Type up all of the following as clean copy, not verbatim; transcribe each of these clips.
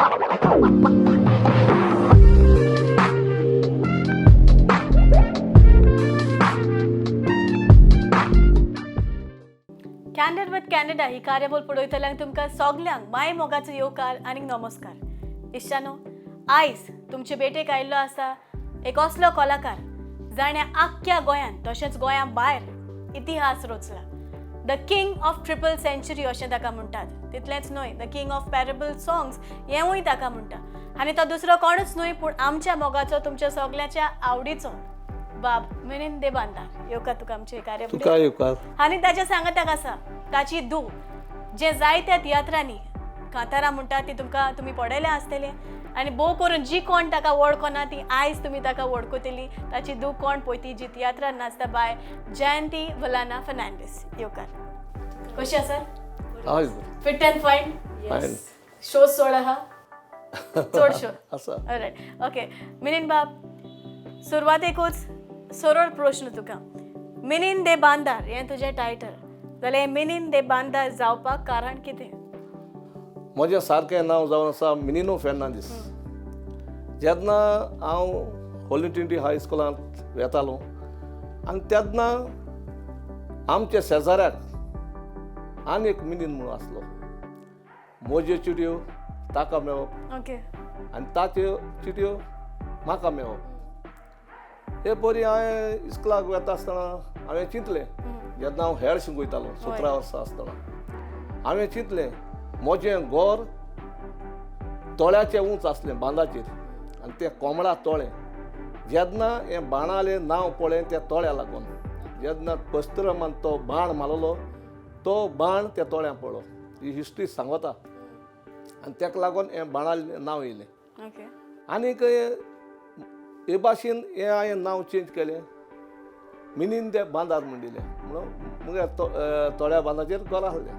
Candid with Canada ही कार्यावळ पळयतल्यांक तुमकां सगल्यांक माय मोगाचो येवकार आनी नमस्कार. इश्टानो, आयज तुमचे भेटेक आयिल्लो आसा एक असलो कलाकार जाणें आख्ख्या गोंयांत तशेंच गोंया भायर इतिहास रचला. The king of triple century अशें ताका म्हणटात. तितलेंच न्हय, the king of parable songs हेंवूय ताका म्हणटा. आनी तो दुसरो कोणूच न्हय पूण आमच्या मोगाचो, तुमच्या सगल्यांच्या आवडीचो बाब मिलिंद देबांदार. येवकार तुका आमचे कार्यावळीक. तुका येवकार. आनी ताच्या सांगाताक आसा ताची धूव, जे जायत्या तियात्रांनी कांतारां म्हणटा ती तुमकां तुमी पळयल्या आसतले. आनी भोव करून जी कोण ताका वळखना ती आयज तुमी ताका वळखतली. ताची धूव कोण पळय ती जी तियात्रान नाचता, बाय जयंती वलाना फर्नांडीस. येवकार. कशी आसा? हय. Fit and fine? Fine. Show चड आहा, चड शो? आसा. Right, okay. मिलिंद बाब, सुरवातेकूच सरळ प्रश्न तुका. मिलिंद दे बांदार हें तुजें टायटल जाल्यार मिलिंद दे बांदार जावपाक कारण कितें? म्हजें सारकें नांव जावन आसा मिनिनो फेर्नांदीस. जेन्ना हांव होली ट्रिनिटी हाय स्कुलांत वेतालो आनी तेन्ना आमच्या शेजाऱ्याक आनी एक मिनीन म्हणून आसलो. म्हज्यो चिटयो ताका मेळप आनी ताच्यो चिटयो म्हाका मेळप. हे परी हांवें इस्कुलाक वेता आसतना हांवें चिंतलें, जेन्ना हांव हेर शिकयतालो 17 वर्सां आसतना हांवें चिंतलें, म्हजें घर तळ्याचें उंच आसलें बांदाचेर आनी तें कोमळा तळें. जेन्ना हें बाणालें नांव पळय त्या तळ्या लागून, जेन्ना पस्तरामान तो बाण मारलो तो बाण त्या तळ्यां पडलो, ही हिस्ट्री सांगता. आनी ताका लागून हें बाणालें नांव येयलें. आनीक हे भाशेन हें हांवें नांव चेंज केलें, मिनीन ते बांदार म्हण दिलें. म्हणून मुगे तळ्या बांदाचेर घर आसलें.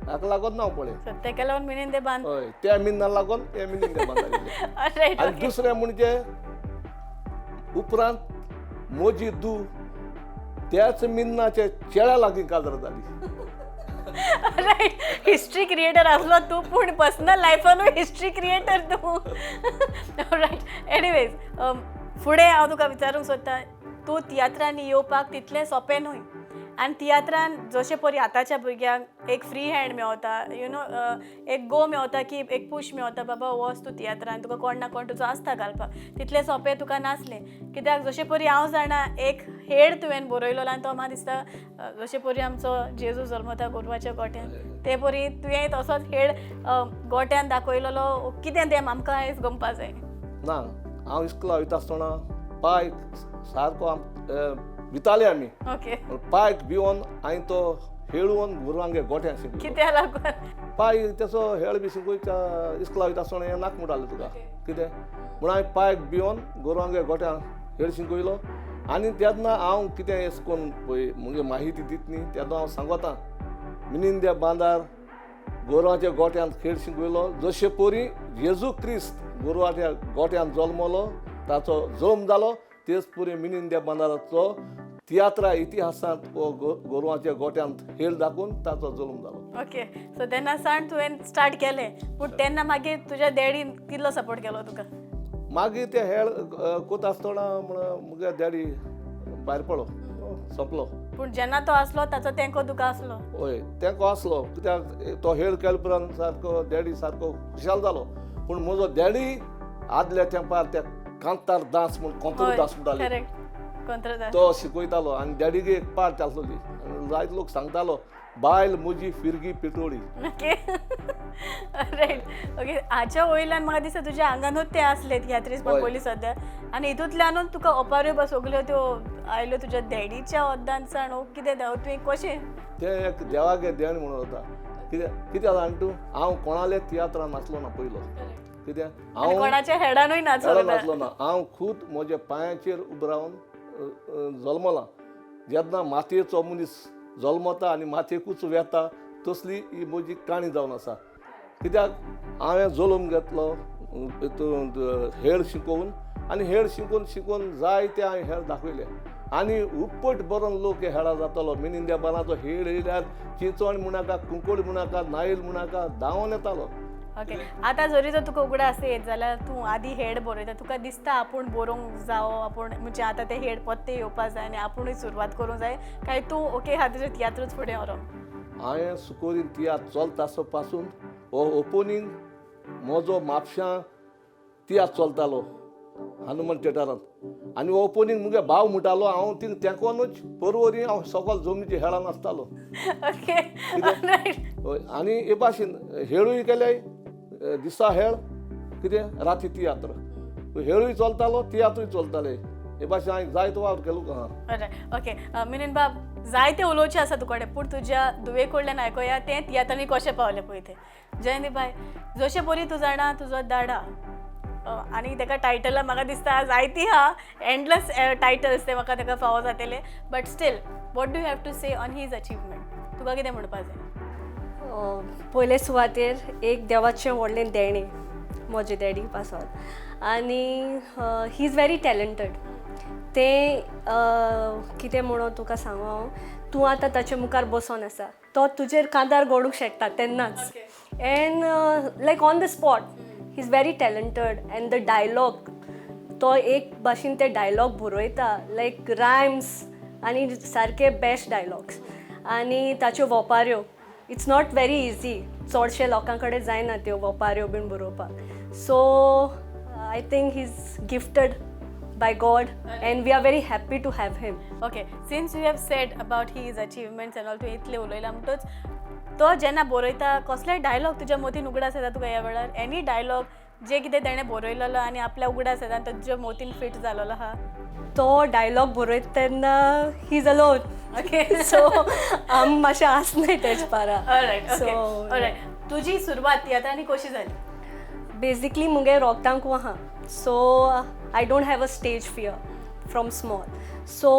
ताका लागून नांव पळय. सो तेका लागून मिलिंद दे बांद. हय, त्या मिन्ना लागून हे मिनीन ते बांदार येयलें. आनी दुसरें म्हणजे उपरांत म्हजी धूव त्याच मिन्नाच्या चेड्या लागीं काजार जाली. रायट, हिस्ट्री क्रिएटर आसलो तूं, पूण पर्सनल लायफानूय हिस्ट्री क्रिएटर तूं. रायट, एनिवेज, फुडें हांव तुका विचारूंक सोदता, तूं तियात्रांनी येवपाक तितलें सोंपें न्हय आनी तियात्रान जशें परी आतांच्या भुरग्यांक एक फ्री हँड मेवता, you know, एक गो मेवता की एक पूश मेवता, बाबा वच तूं तियात्रान, तुका कोण ना कोण तुजो आसता घालपाक, तितलें सोंपें तुका नासलें. कित्याक जशें परी हांव जाणा एक हेड तुवें बरयलो आनी तो म्हाका दिसता जशें परी आमचो जेजू जल्मता गोरवाच्या गोट्यान, ते परी तुवें तसोच हेड गोट्यान दाखयलेलो. कितें तें आमकां आयज गमपा जाय. ना, हांव इस्कुला वयता आसतना पायक सारको भिताले आमी. पायक भिवन हांवें तो हेळून गोरवांगे गोठ्यान शिकलो. कित्या लागून? पाय तेचो हेळ बी शिकयता इस्कुला वयता आसतना हें नाक म्हणटालें तुका कितें म्हणून हांवें पायक भिवन गोरवांगे गोठ्यान हेळ शिकयलो. आनी तेन्ना हांव कितें अशें करून पळय मुगे माहिती दित न्ही, तेन्ना हांव सांगता मिनिंद्या बांदार गोरवांच्या गोठ्यांत खेळ शिकयलो, जशे परी जेजू क्रिस्त गोरवाच्या गोठ्यांत जल्मलो, ताचो जल्म जालो, तेच परी मिनिंद्या बांदाराचो तियात्रा इतिहासांत हो गोरवांच्या गोठ्यांत खेळ दाखोवन ताचो जल्म जालो. ओके, सो तेन्ना सावन तुवें स्टार्ट केलें, पूण तेन्ना मागीर तुज्या डॅडीन कितलो सपोर्ट केलो तुका? मागीर ते हेळ कोता आसतना म्हण मुगे डॅडी भायर पडलो, सोंपलो. पूण जेन्ना तो आसलो ताचो तेंको तुका आसलो? हय, तेंको आसलो, कित्याक तो हेळ केले उपरांत सारको डॅडी सारको खुशाल जालो. पूण म्हजो डॅडी आदल्या तेंपार त्या कांतार दांस म्हूण, कोंत्र दास म्हणटाले, तो शिकयतालो. आनी डॅडीक एक पार्ट आसलोली आनी जायते लोक सांगतालो, बायल म्हजी फिरगी पिटोळी. Okay, right, okay. हाच्या वयल्यान म्हाका दिसता तुज्या आंगानूच तें आसलें तियात्रीस पयलीं सद्या, आनी हितूंतल्यानूच तुका ओपाऱ्यो बा सगल्यो त्यो आयल्यो तुज्या डॅडीच्या ओद्दान सावन. कितें तुवें कशें तें एक देवागे देण म्हणून वता. कित्याक जाण तूं, हांव कोणाले तियात्रान नाचलो ना पयलो. कित्याक हांव कोणाच्या हेडानूय नाचलो ना. हांव खूद म्हज्या पांयाचेर उबो रावन जल्मलां. जेन्ना मातयेचो मनीस जल्मता आनी मातयेकूच वेता तसली ही म्हजी काणी जावन आसा. कित्याक हांवें जल्म घेतलो हितून हेळ शिकोवन, आनी हेळ शिकोवन शिकोवन जायते हांवें हेळ दाखयले आनी उपट बरोवन लोक हेळा जातालो. मिनिंद्या बानाचो हेळ येयल्यार चिंचवण म्हणाका, कुंकळ म्हणाका, नायल म्हणाका धांवन येतालो. ओके, आतां जरी जर तुका उगडास येत जाल्यार तूं आदी हेड बरयता, तुका दिसता आपूण बरोवंक जावो, आपूण म्हणजे आतां ते हेड पत्ते येवपा जाय आनी आपुणूय सुरवात करूंक जाय, काय तूं ओके हा तुजें तियात्रूच फुडें व्हरोंक? हांवें सुकोरीन तियात्र चलता आसो पासून हो ओपनींग म्हजो म्हापशां तियात्र चलतालो हनुमान थिएटरांत आनी ओपनींग मुगे भाव म्हणटालो, हांव थिंग तेंकोनूच परवरी हांव सकल जमनीचेर हेळान आसतालो. Okay right. हय, आनी हे भाशेन हेळूय केले, दिसा हेळ कितें राती तियात्र, हेळूय चलतालो तियात्रूय चलताले. हे भाशेन हांवें जायतो वावर केलो आहा. रायट, ओके मिनीन बाब, जायते उलोवचें आसा तुकडे, पूण तुज्या धुवे कडल्यान आयकोया तें तियात्रांनी कशें पावलें पळय तें. जयंती बाय, जशें बरी तूं जाणा तुजो दाडा आनी तेका टायटलां म्हाका दिसता जायती आहा, एंडलस टायटल्स ते म्हाका तेका फावो जातले, but still what do you have to say on his achievement? तुका कितें म्हणपा जाय? पयले सुवातेर एक देवाचें व्हडलें देणें म्हजे डॅडी पासत आनी he is very talented. तें कितें म्हणून तुका सांगू हांव, तूं आतां ताचे मुखार बसोन आसा, तो तुजेर कांतार घडूंक शकता तेन्नाच, and like on the spot. He is very talented and the dialogue, तो एक भाशेन ते डायलॉग बरयता लायक रायम्स आनी सारके बेस्ट डायलॉग्स आनी ताच्यो ओपाऱ्यो, it's not very easy, चडशे लोकां कडेन जायना त्यो ओपाऱ्यो बीन बरोवपाक. So I think he is gifted by God and we are very happy to have him. Okay, since you have said about his achievements and all, तुवें इतलें उलयलां म्हणटच तो जेन्ना बरयता कसलेय डायलॉग तुज्या मतीन उगडास येता तुका ह्या वेळार? एनी डायलॉग जे कितें तेणें बरयलेलो आनी आपल्या उगडास येता आनी तो तुज्या मतीन फिट जालोलो आहा? तो डायलॉग बरयता तेन्ना he is alone. सो आम मातशें आसनाय तेज पारा. Right, okay, right. तुजी सुरवात तियात्रांनी कशी जाली? बेजिकली मुगे रोगतांकू आहा, so I don't have a stage fear from small. So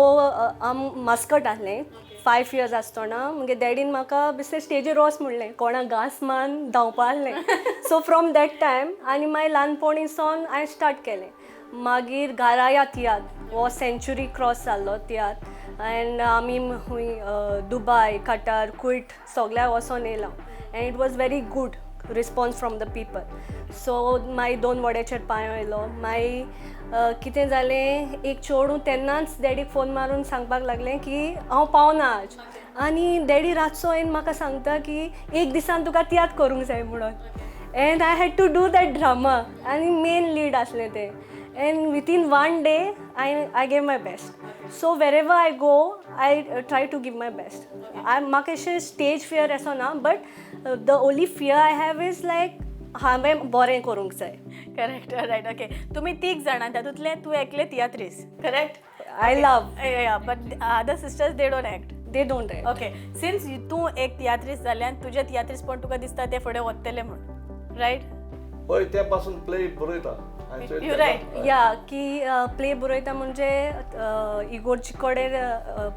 आम मास्कट आहलें 5 इयर्स आसतना, मुगे डॅडीन म्हाका बेश्टे स्टेजीर वच म्हणलें, कोणा घांस मान धांवपा आहलें. सो फ्रॉम that time आनी मागीर ल्हानपणीसान हांवें स्टार्ट केलें. मागीर घाराया तियात्र हो सेंच्युरी क्रॉस जाल्लो तियात्र एंड आमी खूंय दुबाय, कटार, कुवेट सगळ्या वचोन येयला and it was very good response from the people. So मागीर दोन वड्याचेर पांय येयलो. मागीर कितें जालें, एक चेडूं तेन्नाच डॅडीक फोन मारून सांगपाक लागलें की हांव पावना आज, आनी डॅडी रातचो येवन म्हाका सांगता की एक दिसान तुका तियात्र करूंक जाय म्हणून, and I had to do that drama आनी मेन लीड आसलें तें, and within one day I gave my best. So wherever I go, I try to give my best. I म्हाका अशें स्टेज फियर असो ना, but the only fear I have is like हांवें बरें करूंक जाय. Correct, right, okay. तुमी तीग जाणां, तातूंतलें तूं एकलें तियात्रीस, correct? I love. But other sisters, they don't act? They don't. Okay, since तूं एक तियात्रीस जाल्यान तुजें तियात्रीसपण तुका दिसता तें फुडें वतलें म्हूण, रायट? हय, ते पासून प्ले बरयता हांवें चोयलें. You right. या, की प्ले बरयता म्हणजे इगोर्जी कडेन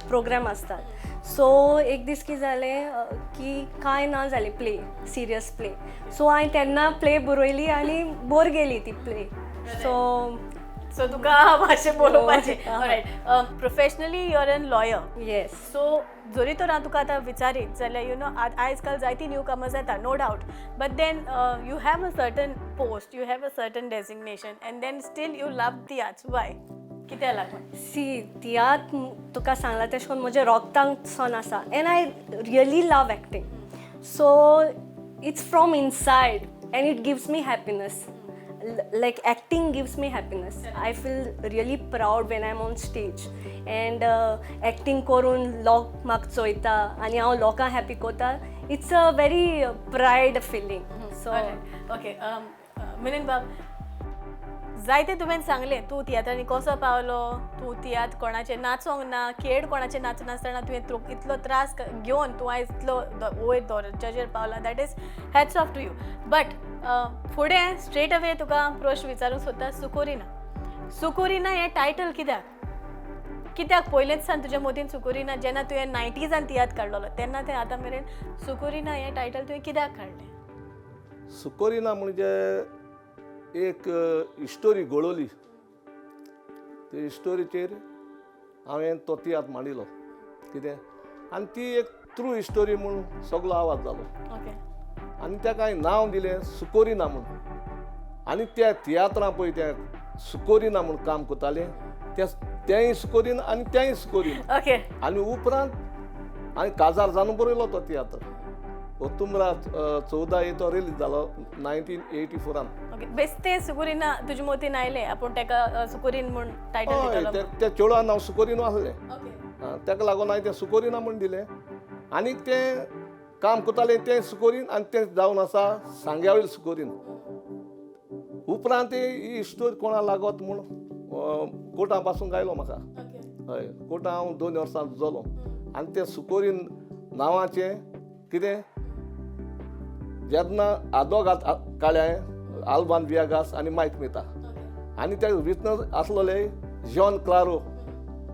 प्रोग्राम आसतात. सो एक दीस कितें जालें की कांय ना जालें प्ले, सिरियस प्ले, सो हांवें तेन्ना प्ले बरयली आनी बोर गेली ती प्ले, सो सो तुका मातशें बरोवपाचें. Right, professionally you're an lawyer. Yes. So जरी तर हांव तुका आतां विचारीत जाल्यार, you know, आयज काल जायती न्यू कमर्स येता, no doubt, but then you have a certain post, you have a certain designation, and then still you love tiatrs. Why? कित्या लागून? सी, तियात्र तुका सांगला तेश कोन्न म्हज्या रोगतांक आसा and I really love acting, so it's from inside and it gives me happiness. Like, acting gives me happiness. I feel really proud when I am on stage and acting करून लोक म्हाका चोयता आनी हांव लोकांक हॅपी करता. It's a very pride feeling, so okay, Milind बाब, जायते तुवें सांगलें तूं तियात्रांनी कसो पावलो, तूं तियात्र कोणाचें नाचोंक ना, खेळ कोणाचें नाचनासतना तुवें इतलो त्रास घेवन तूं आयज इतलो वयर दर्जाचेर पावला. That is hats off to you. But फुडें स्ट्रेट अवे तुका प्रश्न विचारूंक सोदता, सुकोरिना, सुकोरिना हें टायटल कित्याक? कित्याक पयलेंच सान तुज्या मतीन सुकोरिना, जेन्ना तुवें नायन्टीजान तियात्र काडलेलो तेन्ना तें आतां मेरेन सुकोरिना हें टायटल तुवें कित्याक काडलें? सुकोरिना म्हणजे एक स्टोरी घडवली, ते स्टोरीचेर हांवें तो तियात्र मांडिलो कितें, आनी ती एक ट्रू स्टोरी म्हूण सगलो आवाज जालो. आनी ताका हांवें नांव दिलें सुकोरिना म्हूण. आनी त्या तियात्रां पळय त्या सुकोरिना म्हूण काम करतालें तेंय सुकोरीन आनी तेंय सुकोरीन. ओके. आनी उपरांत हांवें काजार जावन बरयलो तो तियात्र ओतुम्रा 14 हे तो रिलीज जालो 1984. ओके, बेस्ते सुकुरीना तुजे मोतीन आयलें आपूण ताका सुकुरीन म्हूण टायटल हय, दितलो? त्या चेडवा नांव सुकोरिनो आसलें. ओके. ताका लागून हांवें तें सुकोरिना म्हूण दिलें आनी तें काम करतालें तें सुकोरीन आनी तें जावन आसा सांग्या वयल सुकोरीन. उपरांत ही स्टोरी कोणा लागत म्हूण कोर्टा पासून गायलो म्हाका. हय, कोर्टा हांव 2 वर्सां जालो आनी तें सुकोरीन नांवाचें कितें जेन्ना आदोगाद काडलें हांवें आल्बान वियागास आनी मायक मेहता आनी ते विटनस आसलोले जॉन क्लारो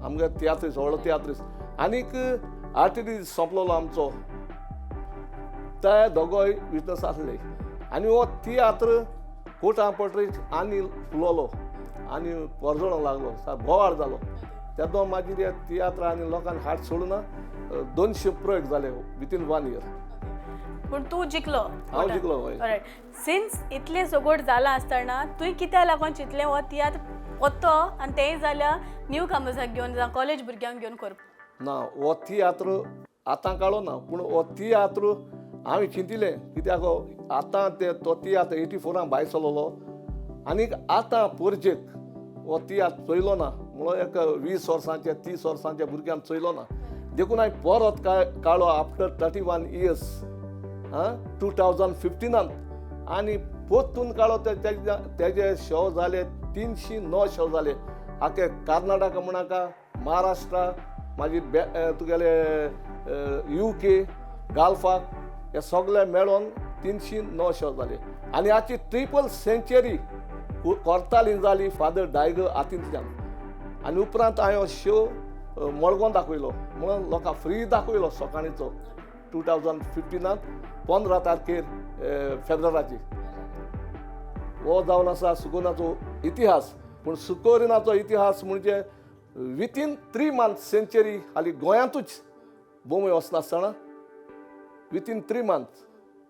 आमगे तियात्रीस, व्हडलो तियात्रीस, आनीक आर्टिस्ट सोंपलोलो आमचो, ते दोगोय विटनस आसले. आनी हो तियात्र कोर्टा पटरीच आनी फुलोलो आनी परजळोंक लागलो, बोवाळ जालो. तेदो मागीर हे तियात्र आनी लोकांनी हात सोडूना 200 प्रयोग जाले वितीन 1 इयर. पूण तूं जिखलो? हांव जिखलो, हय. रायट. सिन्स इतलें सगोट जालां आसतना तुवें कित्याक लागून चिंतलें हो तियात्र पोत्तो आनी तेंय जाल्यार न्यू कमर्साक घेवन जावं कॉलेज भुरग्यांक घेवन करप? ना, हो तियात्र आतां काडलो ना, पूण हो तियात्र हांवें चिंतिलें कित्याक आतां ते तो तियात्र 84 भायर सरलोलो आनीक आतां पोरजेक हो तियात्र चोयलो ना, म्हणून एक 20 वर्सांचे 30 वर्सांच्या भुरग्यान चोयलो ना, देखून हांवें परत काडलो आफ्टर 31 इयर्स 2015 आनी परतून काडलो. तेजे शो जाले 309 शो जाले आख्खे कर्नाटका म्हणाका, महाराष्ट्रा, मागीर तुगेले UK, गाल्फाक, हे सगळे मेळोन 309 शो जाले. आनी हाची ट्रिपल सेंचुरी कोर्तालीन जाली फादर डायगो हातींतल्यान. आनी उपरांत हांवें हो शो मडगांव दाखयलो, म्हणून लोकांक फ्री दाखयलो सकाळींचो 2015 15 तारखेर फेब्रुवाराची. हो जावन आसा सुकोरिनाचो इतिहास. पूण सुकोरिनाचो इतिहास म्हणजे वितीन 3 मंथ सेंचुरी हाली गोंयांतूच बोंबय वचनासतना वितीन 3 मंथ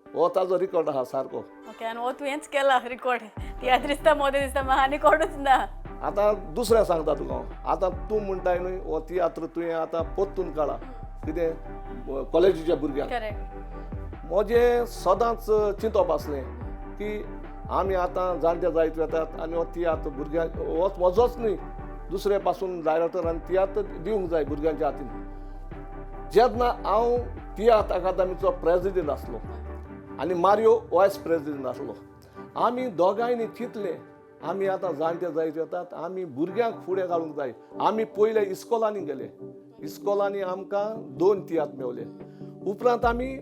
हो ताजो रिकॉर्ड आहा सारको. ओके, आनी हो तुवेंच केला रिकॉर्ड? तियात्रिस्ता मोदें दिसता म्हाका आनी कोणूच ना. आतां दुसरें सांगता तुका हांव, आतां तूं म्हणटाय न्हय हो तियात्र तुवें आतां परतून काडला कितें कॉलेजीच्या भुरग्यांक. करेक्ट. म्हजें सदांच चिंतप आसलें की आमी आतां जाणटे जायत वतात आनी हो तियात्र भुरग्यांक हो म्हजोच न्हय दुसरे पासून डायरेक्टरान तियात्र दिवंक जाय भुरग्यांच्या हातीन. जेन्ना हांव तियात्र अकादमीचो प्रेजिडेंट आसलो आनी मारियो वायस प्रेजिडेंट आसलो, आमी दोगांयनी चिंतलें आमी आतां जाणटे जायत वतात, आमी भुरग्यांक फुडें घालूंक जाय. आमी पयले इस्कोलांनी गेले, इस्कोलांनी आमकां 2 तियात्र मेवले. उपरांत आमी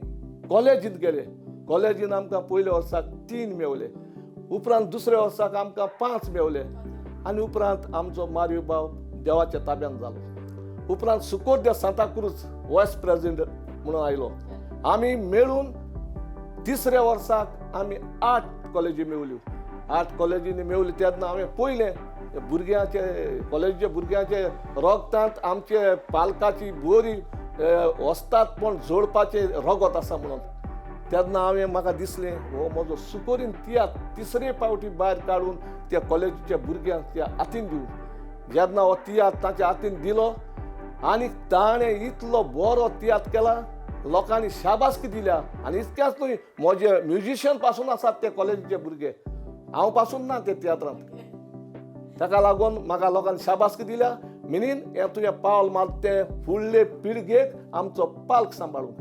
कॉलेजींत गेले, कॉलेजीन आमकां पयल्या वर्साक 3 मेवले, उपरांत दुसऱ्या वर्साक आमकां 5 मेवले आनी उपरांत आमचो मारियो बाब देवाच्या ताब्यांत जालो. उपरांत सुकोर दे सांताक्रूज वायस प्रेजिडेंट म्हणून आयलो. आमी मेळून तिसऱ्या वर्साक आमी 8 कॉलेजी मेवल्यो. 8 कॉलेजींनी मेवल्यो तेन्ना हांवें पयलें भुरग्यांचे कॉलेजीच्या भुरग्यांचे रोगतांत आमचे पालकाची बरी वस्तादपण जोडपाचें रगत आसा म्हणून तेन्ना हांवें म्हाका दिसलें हो म्हजो सुकोरीन तियात्र तिसरे पावटी भायर काडून त्या कॉलेजीच्या भुरग्यांक त्या हातीन दिवन, जेन्ना हो तियात्र ताच्या हातीन दिलो आनी ताणें इतलो बरो तियात्र केला, लोकांनी शाबासकी दिल्या. आनी इतक्याच न्हय, म्हजे म्युजिशियन पासून आसात ते कॉलेजीचे भुरगे, हांव पासून ना ते तियात्रांत. ताका लागून म्हाका लोकांनी शाबासकी दिल्या. मिनीन हें तुजें पावल मारता तें फुडले पिळगेक आमचो पालक सांबाळूंक.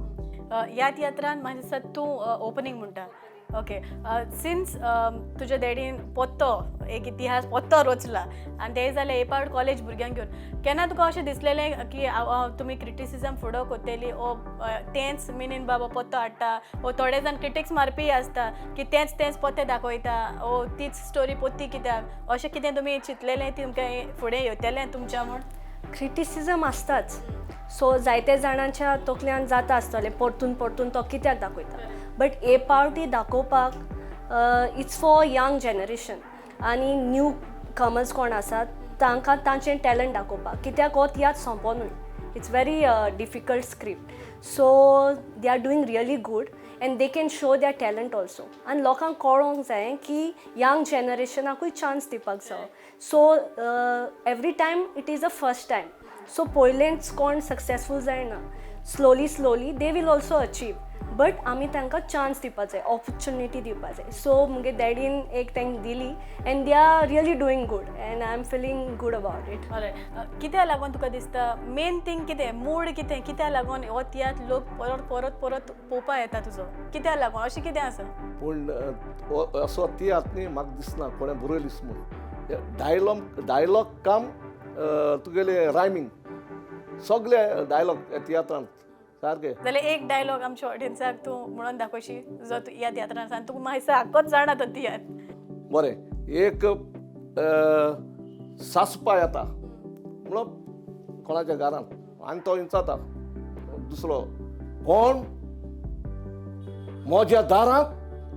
ह्या तियात्रान म्हाका दिसता तूं ओपनींग म्हणटा. ओके, सिन्स तुज्या डॅडीन पोत्तो एक इतिहास पोत्तो रचला आनी तें जालें हे पावट कॉलेज भुरग्यांक घेवन, केन्ना तुका अशें दिसलेलें की तुमी क्रिटिसिजम फुडो कोत्तेली ओ तेंच मिनीन बाबा पोत्तो हाडटा, ओ थोडे जाण क्रिटिक्स मारपीय आसता की तेंच तेंच पोत्ते दाखयता ओ तीच स्टोरी पोत्ती कित्याक, अशें कितें तुमी चिंतलेलें तुमकां फुडें येतलें तुमच्या म्हूण? क्रिटिसिजम आसताच, सो जायते जाणांच्या तकल्यान जाता आसतलें परतून परतून तो कित्याक दाखयता, बट हे पावटी दाखोवपाक it's for young generation आनी न्यू कमर्स कोण आसात तांकां तांचें टॅलंट दाखोवपाक, कित्याक हो तियात्र सोंपो न्हय, it's very difficult script, so they are doing really good. And they can show their talent also. आनी लोकांक कळोंक जाय की यंग जनरेशनाकूय चान्स दिवपाक जायो. So every time it is a first time, so पयलेंच कोण सक्सेसफूल जायना. Slowly slowly they will also achieve, but आमी तांकां चान्स दिवपाक जाय, ऑपॉर्च्युनिटी दिवपाक जाय. सो मुगे डॅडीन एक तांकां दिली and they are really doing good and I am feeling good about it. Alright, कित्या लागून तुका दिसता मेन थींग कितें, मूड कितें, कित्या लागून हो तियात्र लोक परत परत परत पळोवपा येता तुजो, कित्या लागून अशें कितें आसा? पूण असो तियात्र न्ही म्हाका दिसना कोणें बरयलीस म्हूण. डायलॉग डायलॉग काम तुगेले रायमींग सगळे डायलॉग तियात्रांत सारके. जाल्यार एक डायलॉग आमच्या ऑडियन्साक तूं म्हणून दाखोवशी जो तूं ह्या तियात्रान आसा आनी तुका मातसो आक्कोच जाणा तो तियात्र. बरें, एक सासपा येता म्हणून कोणाच्या घरांत आनी तो विचारता दुसरो कोण म्हज्या दारांत,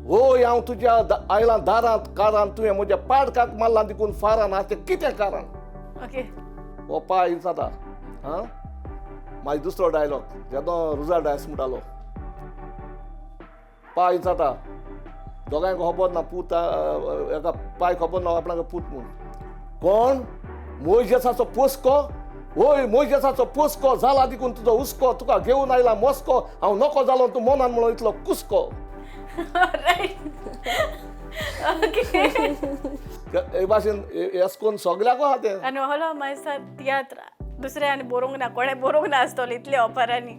होय हांव तुज्या आयलां दारांत कारण तुवें म्हज्या पाडकाक मारला देखून फारान हाचें कितें कारण. ओके. हो पाय विचारता. आं, मागीर दुसरो डायलॉग जेदो रुजा डायस म्हणटालो, पाय विचारता दोगांयक खबर ना पूत, एका पाय खबर ना आपणाक पूत म्हूण. कोण मोयजेसाचो पोसको, वय मोयजेसाचो पोसको जाला देखून तुजो हुस्को, तुका घेवन आयला मस्को, हांव नको जालो तूं मनान म्हणून इतलो कुसको. Right, okay. हे भाशेन येस कोन्न सगल्याकू आहा तें. आनी हलो मातसो तियात्र दुसरें आनी बरोवंक ना, कोणें बरोवंक ना आसतलो इतले ओपरांनी.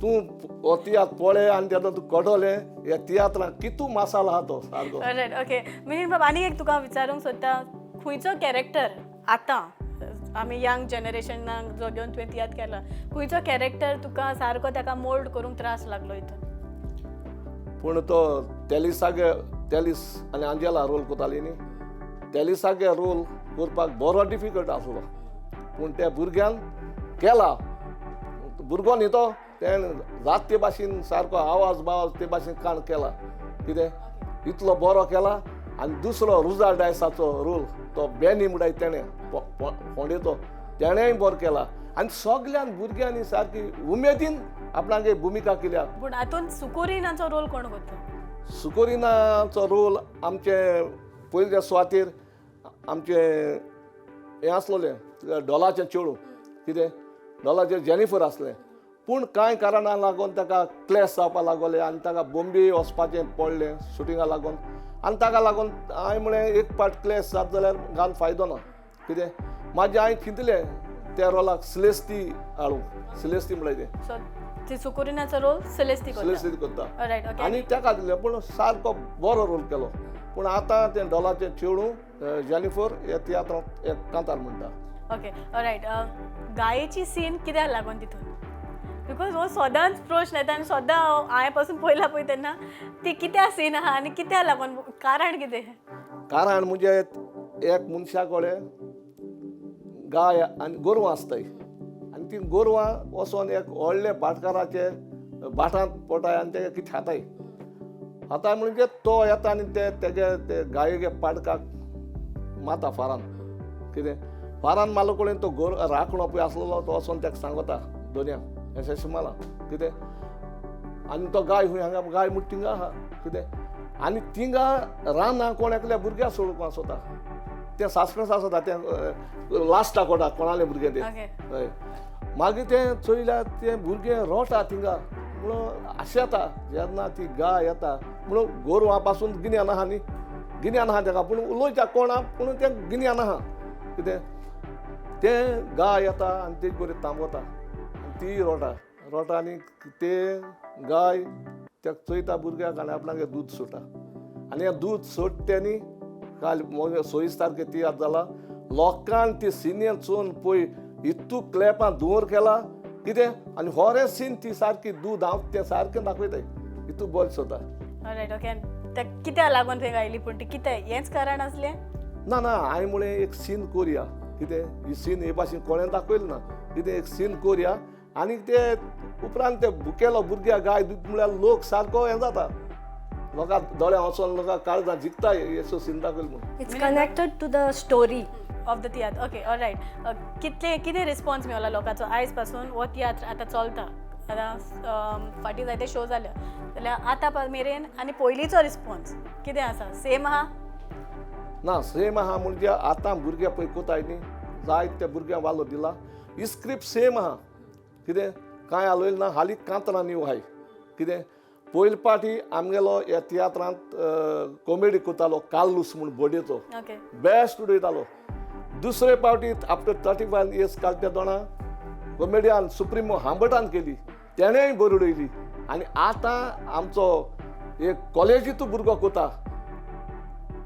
तूं हो तियात्र पळय आनी तेन्ना तूं कळटलें ह्या तियात्रांत कितू मसालो आहा तो सारको. Right, okay. मिनीन बाब, आनी एक तुका हांव विचारूंक सोदता, खंयचो कॅरेक्टर आतां आमी यंग जनरेशनाक जो घेवन तुवें तियात्र केला, खंयचो कॅरेक्टर तुका सारको ताका मोल्ड करूंक त्रास लागलो हितून? पूण तो तेलिसागे, तेलिस आनी आंजेला रोल करताली न्ही, तेलिसागे रोल करपाक बरो डिफिकल्ट आसलो, पूण त्या भुरग्यान केला. भुरगो न्ही तो, तेणें जात ते भाशेन सारको आवाज बावाज ते भाशेन काण केला, कितें इतलो बरो केला. आनी दुसरो रुजा डायसाचो रोल तो बेनी म्हणटाय तेणें फोंडेचो, तेणेंय बरो केला. आनी सगल्यान भुरग्यांनी सारकी उमेदीन आपणागे भुमिका केल्या. पूण हातून सुकोरिनाचो रोल कोण करता? सुकोरिनाचो रोल आमचे पयल्या सुवातेर आमचे हें आसलोलें डोलाचें चेडूं, कितें डोलाचें जेनिफर आसलें, पूण कांय कारणां लागून ताका क्लॅश जावपा लागोलें आनी ताका बॉम्बे वचपाचें पडलें शुटिंगा लागून, आनी ताका लागून हांवें म्हळें एक पाट क्लॅश जात जाल्यार घालून फायदो ना. कितें मागीर हांवें चिंतलें त्या रोलाक सिलेस्ती हाडूंक, सिलेस्ती म्हळ्यार तें. सो ती सुकोरिनाचो रोल सिलेस्ती करता. सिलेस्ती करता. Right, okay. आनी ताका दिलें, पूण सारको बरो रोल केलो. पूण आतां तें डोलाचें चेडूं जेनिफर ह्या तियात्रांत एक कांतार म्हणटा. Okay, right. गायेची सीन कित्याक लागून तितून? Because हो सदांच प्रश्न येता आनी सदां हांव हांवें पासून पळयला पळय तेन्ना ती कित्याक सीन आहा आनी कित्याक लागून, कारण कितें? कारण म्हणजे एक मनशा कडेन गाय आनी गोरवां आसताय आनी ती गोरवां वचोन एक व्हडले भाटकाराचे भाटांत पोटाय आनी ते कितें खाताय खाताय म्हणजे तो येता आनी ते तेगे ते गायेगे पाडकाक माता फारान, कितें फारान मारलो कडेन तो गोर राखणो पळय आसलेलो तो वचोन तेका सांगता दोनयांक अशें अशें मारलां कितें, आनी तो गाय खंय हांगा गाय म्हूण थिंगा आहा कितें, आनी थिंगा रानां कोण एकल्या भुरग्याक सोडूंक आसता तें सासपेन्स आसता तें लास्टाक कोटा कोणालें भुरगें तें. हय, मागीर तें चोयल्यार तें भुरगें रोटा थिंगा म्हणून आशेता जेन्ना ती गाय येता म्हणून गोरवां पासून गिन्यान आहा न्ही, गिन्यान आहा तेका, पूण उलोवच्या कोणा पूण तें गिन्यान आहा कितें, तें गाय येता आनी तेज बरी तांबोता आनी ती रोटा रोटा आनी ते गाय तेका चोयता भुरग्याक आनी आपणागे दूद सोडटा आनी हें दूद सोडटा तेणी काल 26 तारखे तियात्र जाला, लोकांक ती सिनियर चोवन पळय इतू क्लॅपां धुंवर केला कितें, आनी होरे सीन ती सारकी दूद हांव तें सारकें दाखयताय इतू बरें सोता. Right, okay. ते कित्याक लागून थंय गायली पूण ती कितें हेंच कारण आसलें? ना ना, हांवें म्हळें एक सीन कोरया, कितें ही सीन हे भाशेन कोणें दाखयलें ना, कितें एक सीन कोरया आनी ते उपरांत ते भुकेलो भुरग्या गाय दूद म्हळ्यार लोक सारको हें जाता, लोकां दोळ्यां वचोन लोकां काळजां जिखता असो सीन दाखयलो म्हूण. It's connected to the story of the tiatr. Okay, alright. कितले कितें रिस्पॉन्स मेवला लोकांचो आयज पासून हो तियात्र आतां चलता, आतां फाटीं जायते शो जाल्या जाल्यार आतां मेरेन आनी पयलींचो रिस्पोन्स कितें आसा, सेम आहा? ना, सेम आहा. म्हणजे आतां भुरगे पळय कोताय न्ही, जायते भुरग्यांक वालो दिला. स्क्रिप्ट सेम आहा, कितें कांय आलोयलें ना. हालीं कांतरां न्यू आहाय. कितें पयले पाटी आमगेलो ह्या तियात्रांत कॉमेडी करतालो कार्लूस म्हूण बोडयेचो, बेस्ट उडयतालो. दुसरे पावटी आफ्टर 35 इयर्स काडटे दोणा कॉमेडियन सुप्रिमो हांबटान केली, तेणेय बरी उडयली. आनी आतां आमचो एक कॉलेजींतू भुरगो कोता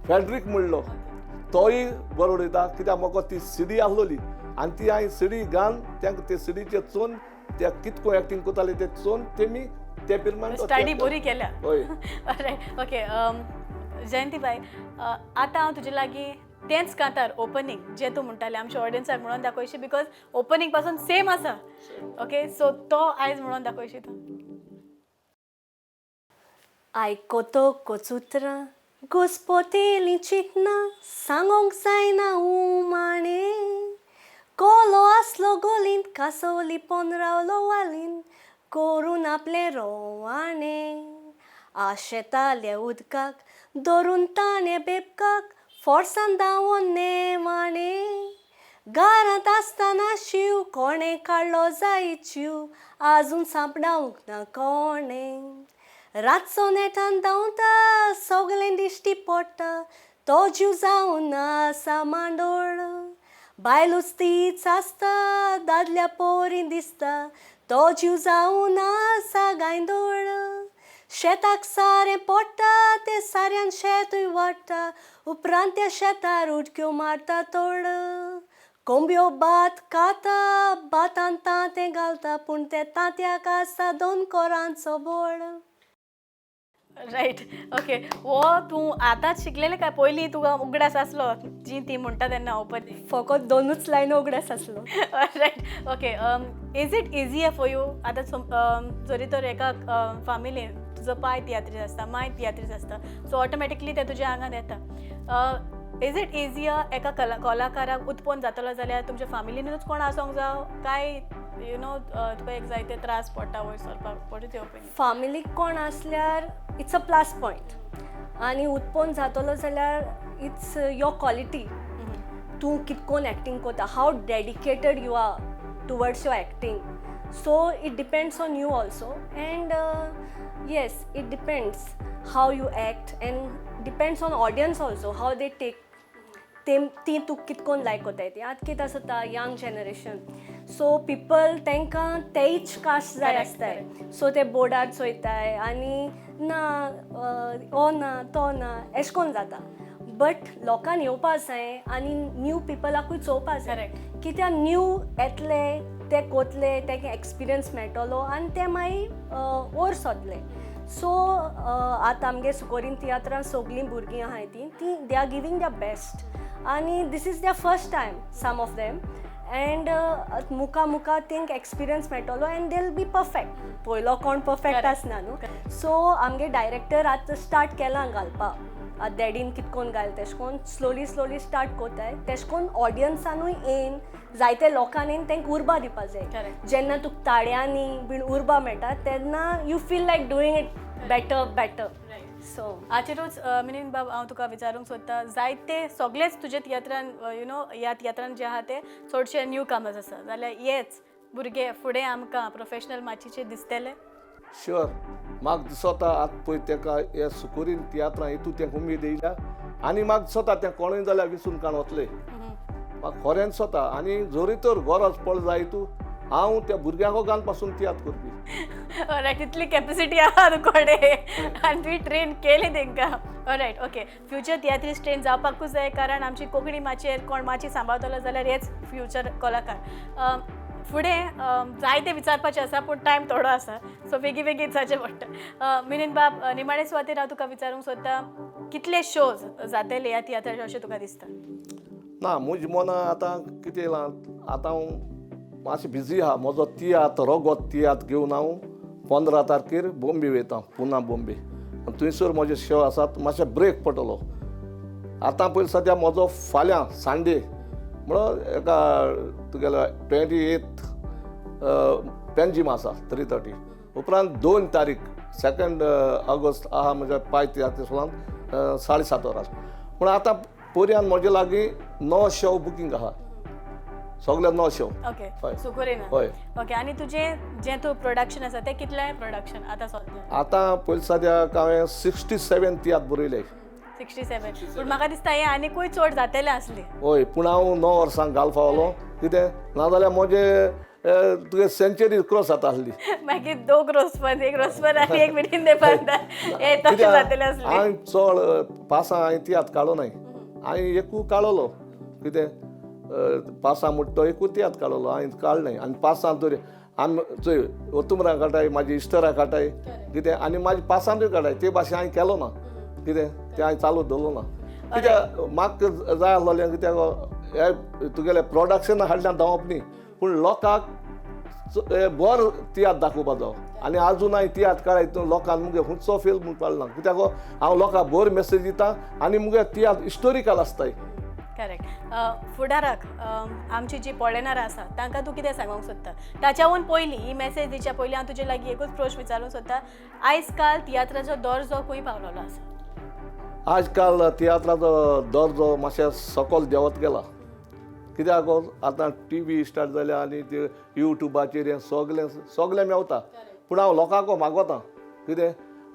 फेड्रीक म्हणलो, तोय बरो उडयता. कित्याक म्हाका ती सिडी आसलोली आनी ती हांवें सिडी घालून तांकां ते सिडीचेर चोवन ते कितको एक्टींग करताले ते चोवन तेमी ते प्रमाण तो स्टडी बरी केल्या. हय. Right, okay. जयंती बाय, आतां हांव तुजे लागीं तेंच कांतार ओपनींग जें तूं म्हणटालें आमच्या ऑडियन्साक म्हणून दाखयशी, because opening पासून सेम आसा. ओके, सो तो आयज म्हणून दाखयशी तूं. आयकोतो कोचुत्रां घुस्पोतेलीं चिंतना सांगोंक जायना उमाणे. कोलो आसलो गोलींत कासव लिपोन रावलो वालीन करून आपलें रोवाणें. आशेताले उदकाक धरून ताणें बेबकाक फोर्सान धांवोन नेमाणें. घरांत आसतना शींव कोणें काडलो जायत जीव आजून सांपडावंक ना कोणें. रातचो नेटान धांवता सगळें दिश्टी पडटा तो जीव जावन आसा मांडोळ. बायलूच तीच आसता दादल्या पोरी दिसता तो जीव जावन आसा गांयदोळ. शेताक सारें पडटा तें साऱ्यान शेतूय वाडटा उपरांत त्या शेतार उडक्यो मारता तोड. कोंबयो भात खाता भातान तांतें घालता पूण तें तांत्याक आसता दोन कोरांचो बोळ. Right, okay. हो तूं आतांच शिकलेलें काय पयलीं तुका उगडास आसलो जी ती म्हणटा तेन्ना ओपनींग? फकत दोनूच लायन उगडास आसलो. Right, okay. Is it easier for you आतां जरी तर एका फामिलीन तुजो पाय तियात्रीस आसता, माय तियात्रीस आसता, सो ऑटोमॅटिकली तें तुज्या आंगान येता. Is it easier एका कलाकाराक उत्पन्न जातलो जाल्यार तुमच्या फामिलीनूच कोण आसोंक जाव काय you know तुका एक जायते त्रास पडटा वयर सरपाक? What is your opinion? फामिलीक कोण आसल्यार it's a plus point आनी उत्पन्न जातलो जाल्यार it's your quality. तूं कितकोन एक्टींग करता, how dedicated you are towards your acting, so it depends on you also. And yes, it depends how you act and depends on audience also how they take ते ती तुका कितकोन लायक कोताय ती. आतां कितें आसता यंग जनरेशन, सो पिपल तांकां तेच कास्ट जाय आसताय, सो ते बोर्डार चोयताय आनी ना हो ना तो ना एशें कोन्न जाता. बट लोकांक येवपा जाय आनी न्यू पिपलाकूय चोवपा जाय, कित्याक न्यू येतले ते कोतले तेंकां एक्सपिरियन्स मेळटलो आनी ते मागीर वयर सोदले. सो आतां आमगे सुकोरीन तियात्रान सगळीं भुरगीं आहाय ती ती they are giving their best आनी this is their first time some of them and मुखा मुखा तेंक एक्सपिरियन्स मेळटलो and they will be perfect. पयलो कोण परफेक्ट आसना न्हू. सो आमगे डायरेक्टर आतां स्टार्ट केलां घालपाक, आतां डॅडीन कितकोन घाल तेशें कोन्न स्लोली स्लोली स्टार्ट कोताय, तेशें कोन्न ऑडियन्सानूय येन जायते लोकांनी येन तेंकां उर्बा दिवपा जाय. जेन्ना तुका ताळ्यांनी बीन उर्बा मेळटा तेन्ना you feel like doing it better better. So हाचेरूच मिनीन बाब हांव तुका विचारूंक सोदता, जायते सगळेच तुजे तियात्रान you know ह्या तियात्रान जे आहा ते चडशे न्यू कामर्स आसा, जाल्यार हेच भुरगे फुडें आमकां प्रोफेशनल माचयेचेर दिसतले? शुअर, म्हाका दिसता आतां पळय तेका हे सुकोरीन तियात्रां हितू तेंका उमेद येयल्या आनी म्हाका दिसता तें कोणूय जाल्यार विसून काण वतले, म्हाका खरें दिसता. आनी जरी तर गरज पड जाय तूं हांव त्या भुरग्यांक घालून पासून तियात्र करपी. रायट, इतली कॅपेसिटी आहा तुकडे आनी तुवें ट्रेन केली तेंकां. Right, okay. फ्युचर तियात्रीस ट्रेन जावपाकूच जाय, कारण आमची कोंकणी माचयेर कोण माची सांबाळतलो जाल्यार हेच फ्युचर कलाकार. फुडें जायते विचारपाचें आसा पूण टायम थोडो आसा, सो बेगी बेगीन जाचें पडटा. मिनीन बाब, निमाणे सुवातेर हांव तुका विचारूंक सोदता, कितले शोज जातले ह्या तियात्राचे अशें तुका दिसता? ना, म्हज्या मना आतां कितें येयलां, आतां हांव मातशें बिजी आहा. म्हजो तियात्र रोगोत तियात्र घेवन हांव 15 तारखेर बॉम्बे वयता, पुना बॉम्बे, थंयसर म्हजे शो आसात. मातशें ब्रेक पडटलो आतां. पयलीं सद्या म्हजो फाल्यां संडे म्हणल्यार एका तुगेलो 28 पेंजीम आसा 3:30. उपरांत 2 तारीख 2 ऑगस्ट आहा म्हज्या पाय तियात्र स्कुलांत 7:30 वरां. पूण आतां पर्यान म्हजे लागीं 9 शो बुकींग आहा, सगळे 9 शो. ओके. हय. सुकोरिना. हय. ओके, आनी तुजें जें तूं प्रोडक्शन आसा तें कितलें प्रोडक्शन आतां सद्या? आतां पयलीं सद्याक हांवें 67 तियात्र बरयले. 67. पूण म्हाका दिसता हें आनिकूय चड जातलें आसलें. हय, पूण हांव 9 वर्सांक घाल पावलो कितें नाजाल्यार म्हजे तुगे सेंचुरी क्रॉस जाता आसली. मागीर दोग रोसपन, एक रोसपन आनी एक मिटीन दे बांदा हे तशें जातलें आसलें. हांवें चड पासां हांवें तियात्र काडलो नाय, हांवें एकू काडलो कितें पासां म्हणटा तो एकू तियात्र काडलो, हांवें काडलें. आनी पासां तर आमी चोय ओतुमरां काडटाय, म्हाजी इश्टरां काडटाय कितें, आनी म्हाजी पासांतूय काडटाय. ते भाशेन हांवें केलो ना कितें, तें हांवें चालू दवरलो ना कित्याक म्हाका जाय आसलोलें कित्याक हे तुगेलें प्रोडक्शन हाडल्यान धांवप न्ही, पूण लोकांक बरो तियात्र दाखोवपा जावो. आनी आजून हांवें तियात्र काडा हितून लोकांक मुगे हुंचो फील म्हूण पडना कित्याक हांव लोकांक बरी मेसेज दिता आनी मुगे तियात्र हिस्टोरिकल आसताय. करेक्ट. फुडाराक आमची जी पळयणारां आसा तांकां तूं कितें सांगूंक सोदता? ताच्याहून पयलीं ही मेसेज दिवच्या पयलीं हांव तुजे लागीं एकूच प्रश्न विचारूंक सोदता, आयज काल तियात्राचो दर्जो खंय पावलेलो आसा? आज काल तियात्राचो दर्जो मातशें सकयल देंवत गेला कित्याक आतां टी व्ही स्टार्ट जाल्या आनी ते युट्यूबाचेर हें सगलें सगलें मेवता. पूण हांव लोकांक मागोता कितें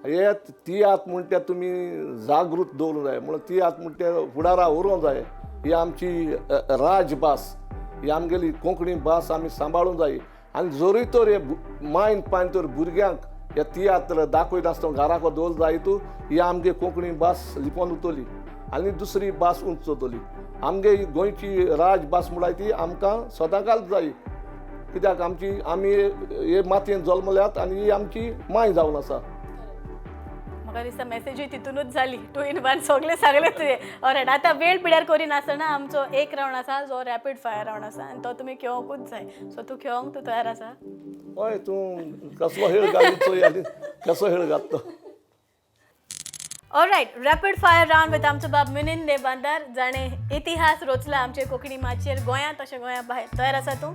हे तियात्र म्हण ते तुमी जागृत दवरूंक जाय, म्हणून तियात्र म्हण ते फुडारा उरोंक जाय. ही आमची राजभास, ही आमगेली कोंकणी भास आमी सांबाळूंक जाय. आनी जरूय तर हे मायन पायन तर भुरग्यांक हे तियात्र दाखयनासतना घराक दवरलो जाय तूं ही आमगे कोंकणी भास लिपोवन उरतली आनी दुसरी भास उंच जातली. आमगे ही गोंयची राजभास म्हणल्यार ती आमकां सदांकाल जाय कित्याक आमची आमी हे मातयेन जल्मल्यात आनी ही आमची माय जावन आसा. म्हाका दिसता मेसेजूय तितूनच जाली, 2 in 1 सगळें सांगलें तुवें. ऑलरायट, आतां वेळ पिड्यार करिनासतना आमचो एक रावंड आसा जो रॅपीड फायर रावंड आसा आनी तो तुमी खेळोंकूच जाय. सो तूं खेळोंक तूं तयार आसा? हय, तूं कसलो हेळ घाली चोय आनी कसो हेळ घात तो. Alright, rapid fire round with आमचो बाब मिनीन देबांदार, जाणें इतिहास रचला आमचे कोंकणी माचयेर गोंयांत तशें गोंया भायर. तयार आसा तूं?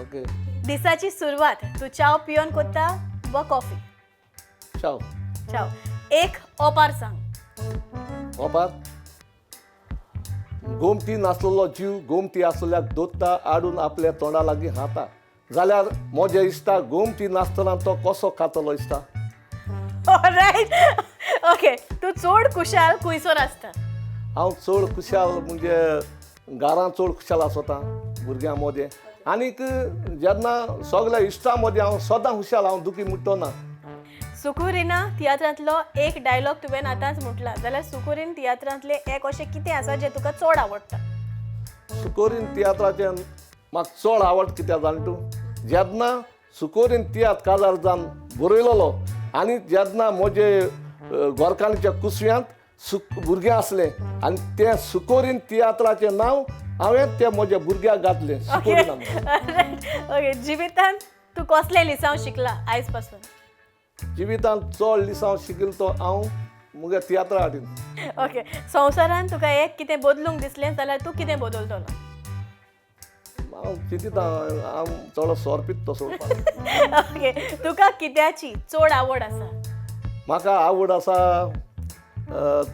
ओके. दिसाची सुरवात तूं च्याव पियोन कोत्ता वा कॉफी? च्याव. च्याव. एक ओपार सांग. ओपार गोमती नासलेलो जीव गोमती आसल्याक दोत्ता आडून आपल्या तोंडा लागीं हाता जाल्यार म्हज्या इश्टा गोमती नासतना तो कसो खातलो इश्टा? All right, okay. तूं चड खुशाल खुंयसर आसता? हांव चड खुशाल म्हणजे घरांत चड खुशाल आसता भुरग्यां मदें, आनीक जेन्ना सगल्या इश्टां मदें हांव सदां खुशाल, हांव दुखी म्हणटो ना. सुकुरिना तियात्रांतलो एक डायलॉग तुवें आतांच म्हटला जाल्यार सुकुरीन तियात्रांतलें एक अशें कितें आसा जें तुका चड आवडटा? सुकोरीन तियात्राचें म्हाका चड आवड कित्याक जाणा तूं, जेन्ना सुकोरीन तियात्र काजार जावन बरयलेलो आनी जेन्ना म्हजे गोरकांच्या कुसव्यांत भुरगें आसलें आनी तें सुकोरीन तियात्राचें नांव हांवें तें म्हज्या भुरग्याक घातलें सुकोरीन. ओके. जिवितांत तूं कसलें लिसांव शिकला आयज पासून? जिवितांत चड लिसांव शिकिल्लो तो हांव मुगे तियात्रा हाडीन. ओके. संवसारांत तुका एक कितें बदलूंक दिसलें जाल्यार तूं कितें बदलतलो? हांव चिंतिता, हांव चड सोर पित तो सोडपाक. ओके. तुका कित्याची चड आवड आसा? म्हाका आवड आसा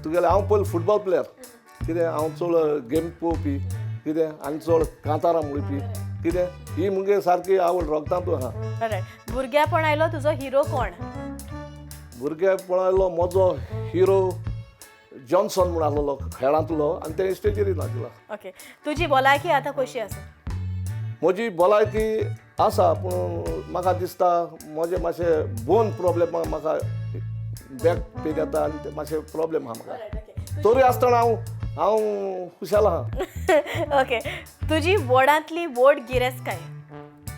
तुगेलें हांव पयलीं फुटबॉल प्लेयर कितें, हांव चड गेम पळोवपी कितें आनी चड कांतारां म्हणपी कितें, ही मुगे सारकी आवड रोगतांतू आहा. रायट. भुरग्यापण आयलो तुजो हिरो कोण? भुरगेपण आयलो म्हजो हिरो जॉन्सन म्हूण आसलेलो खेळांतलो आनी ते स्टेजीर नाचला. ओके. तुजी भलायकी आतां कशी आसा? म्हजी भलायकी आसा पूण म्हाका दिसता म्हजें मातशें बोन प्रोब्लेम, म्हाका बॅक पेन येता आनी ते मातशें प्रोब्लेम आहा म्हाका, तरी आसतना हांव हांव खुशाल आहा. ओके. तुजी व्हडांतली व्हड गिरेस्तकाय?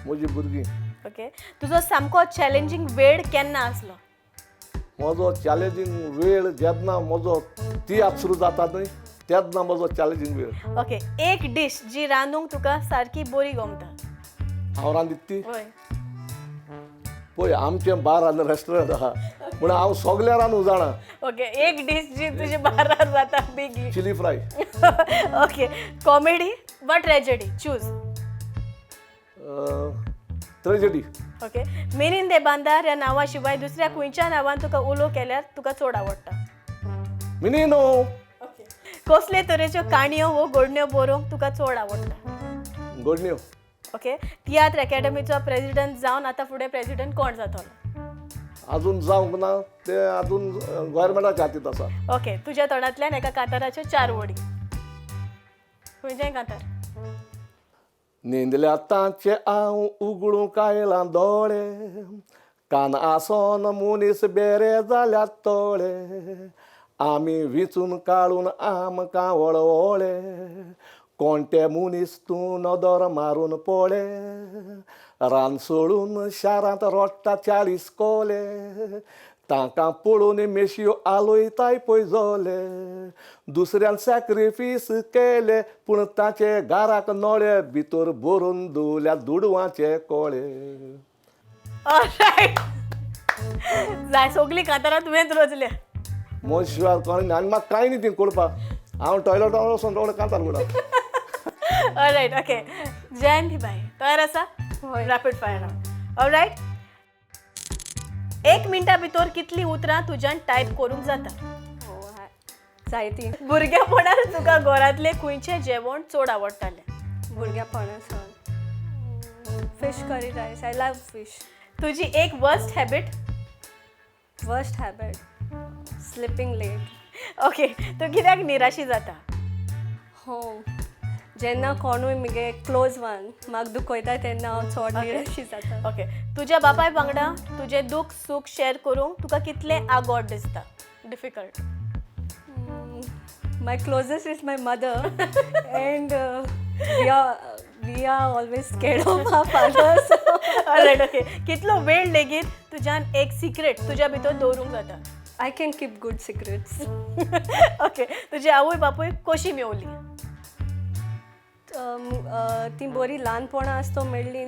म्हजी भुरगीं. ओके. तुजो सामको चॅलेंजींग वेळ केन्ना आसलो? म्हजो चॅलेंजींग वेळ जेन्ना म्हजो तियात्र सुरू जाता न्हय तेन्ना म्हजो चॅलेंजींग वेळ. ओके. एक डीश जी रांदूंक तुका सारकी बरी गमता? हांव रांदता ती? हय. पळय आमचें बार आनी रेस्टोरंट आहा पूण हांव सगळें रांदूंक जाणा. ओके. एक डीश जी तुजी बारार जाता बेगी? Chilli fry. Okay. Comedy वा ट्रेजेडी चूज? ट्रेजडी. ओके, मिनीन दे बांदार ह्या नांवा शिवाय दुसऱ्या खंयच्या नांवान तुका उलो केल्यार तुका चड आवडटा? मिनिनो. ओके, कसले तरेच्यो काणयो वो गोडण्यो बरोवंक तुका चड आवडटा? गोडण्यो. ओके, तियात्र एकॅडमीचो प्रेजिडंट जावन आतां फुडें प्रेजिडंट कोण जातलो? अजून जावंक ना ते, अजून गव्हर्मेंटाच्या हातींत आसा. ओके, तुज्या तोंडांतल्यान एका कांताराच्यो चार वडी, खंयचेंय कांतार. न्हिंदल्या तांचे हांव उगडूंक आयलां दोळे, कान आसोन मनीस बेरे जाल्यात तोळे, आमी विंचून काडून आमकां वळवळे, कोण ते मनीस तूं नदर मारून पळे, रान सोडून शारांत रोडटा 40 कोले, तांकां पळोवन मेशयो आलोयताय पयजोले, दुसऱ्यान सॅक्रिफीस केले पूण ताचे घराक नळे, भितर भरून दवरल्या दुडवांचे कोळे. ऑलरायट, जाय सगलीं कांतारां तुवेंच रचल्या. म्हज शिवाय कोण आनी म्हाका कांय न्ही ती करपाक, हांव टॉयलेटान वचून रोड कांतार म्हणटा. ऑलरायट, ओके, जयंती बाई, तयार आसा? हय. Rapid fire round. ऑलरायट, एक मिनटा भितर कितलीं उतरां तुज्यान टायप करूंक जाता? हो, जायती. भुरगेपणार तुका घरांतलें खंयचें जेवण चड आवडटालें? भुरग्यापणा सावन fish curry rice. I love fish. तुजी एक worst habit? Worst habit, sleeping late. Okay, तूं कित्याक निराशी जाता? हो, जेन्ना कोणूय मुगे क्लोज वन म्हाका दुखयता तेन्ना हांव चड निराशी जाता. ओके, तुज्या बापाय वांगडा तुजें दूख सूख शेअर करूंक तुका कितलें आगोड दिसता, difficult? My closest is my mother, and we are always scared of our father. So alright, okay, कितलो वेळ लेगीत तुज्यान एक सिक्रेट तुज्या भितर दवरूंक जाता? I can keep good secrets. Okay, तुजी आवय बापूय कशी मेवली? ती बरी ल्हानपणां आसतो मेळ्ळी.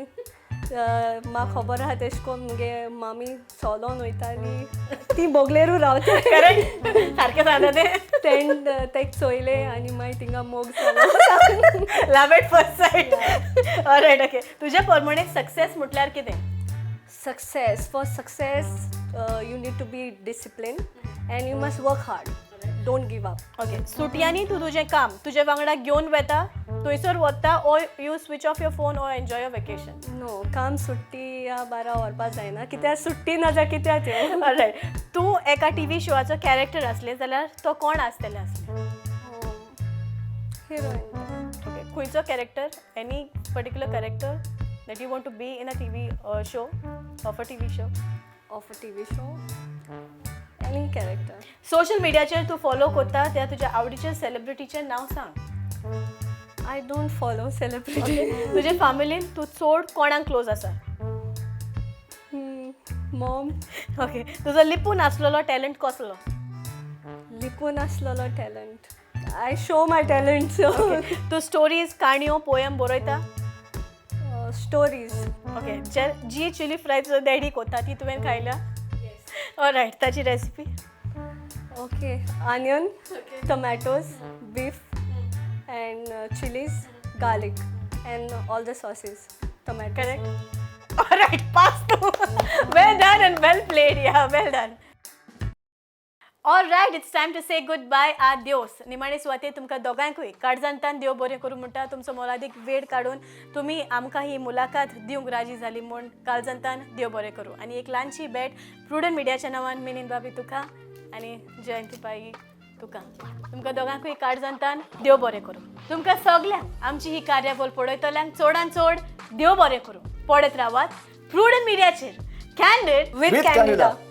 म्हाका खबर आहा तेश कोन मुगे मामी चलोन वयताली, ती बोगलेरूय रावता. करेक्ट, सारकें सांगता तें. तेण तेक चोयलें आनी मागीर थिंगा मोग जालो. Love at first sight. Alright, okay, तुज्या प्रमाणे सक्सेस म्हटल्यार कितें? Success, for success you need to be disciplined and you must work hard, don't give up. Okay, सुटयांनी तूं तुजें काम तुजे वांगडा घेवन वता, थंयसर वता, or you switch off your phone or enjoy your vacation? No, काम सुट्टी या बारा व्हरपा जायना, कित्याक सुट्टी ना जाल्यार कित्याक तें. ऑलरायट, तूं एका टीव्ही शोआचो कॅरेक्टर आसलें जाल्यार तो कोण आसतलें आसलें? हिरोइन. ओके, खंयचो character, any particular character that you want to be in a TV show, of a TV show? Of a TV show, any character. Social मिडियाचेर तूं फॉलो करता त्या तुज्या आवडीच्या सेलिब्रिटीचें नांव सांग. I don't follow celebrity. तुजे फामिलीन तूं चड कोणाक क्लोज आसा? मॉम. ओके, तुजो लिपून आसलेलो टॅलंट कसलो? लिपून आसलेलो talent, I show my talent, so. तूं स्टोरीज, काणयो, पोयम बरयता? स्टोरीज. ओके, जे जी चिली फ्राय तुजो डॅडी कोता ती तुवें खायल्या? ऑलरायट, ताची recipe? Okay, onion, tomatoes, beef and chilies, garlic and all the sauces, tomato. Correct. Alright, pass तूं. Well done and well played, yeah, well done. All right, it's time to say goodbye, adios. निमाणे सुवातेर तुमकां दोगांयकूय काळजांतान देव बरें करूं म्हणटा. तुमचो मोलादीक वेळ काडून तुमी आमकां ही मुलाखत दिवंक राजी जाली म्हूण काळजांतान देव बरें करूं आनी एक ल्हानशी भेट प्रुडंट मिडियाच्या नांवान मिनीन बाबी तुका आनी जयंती बाई तुका, तुमकां दोगांकूय काळजांतान देव बरें करूं. तुमकां सगल्यांक, आमची ही कार्यावळ पळयतल्यांक चडान चड देव बरें करूं. पळयत रावात प्रुडंट मिडियाचेर candid with With Candida. Candida.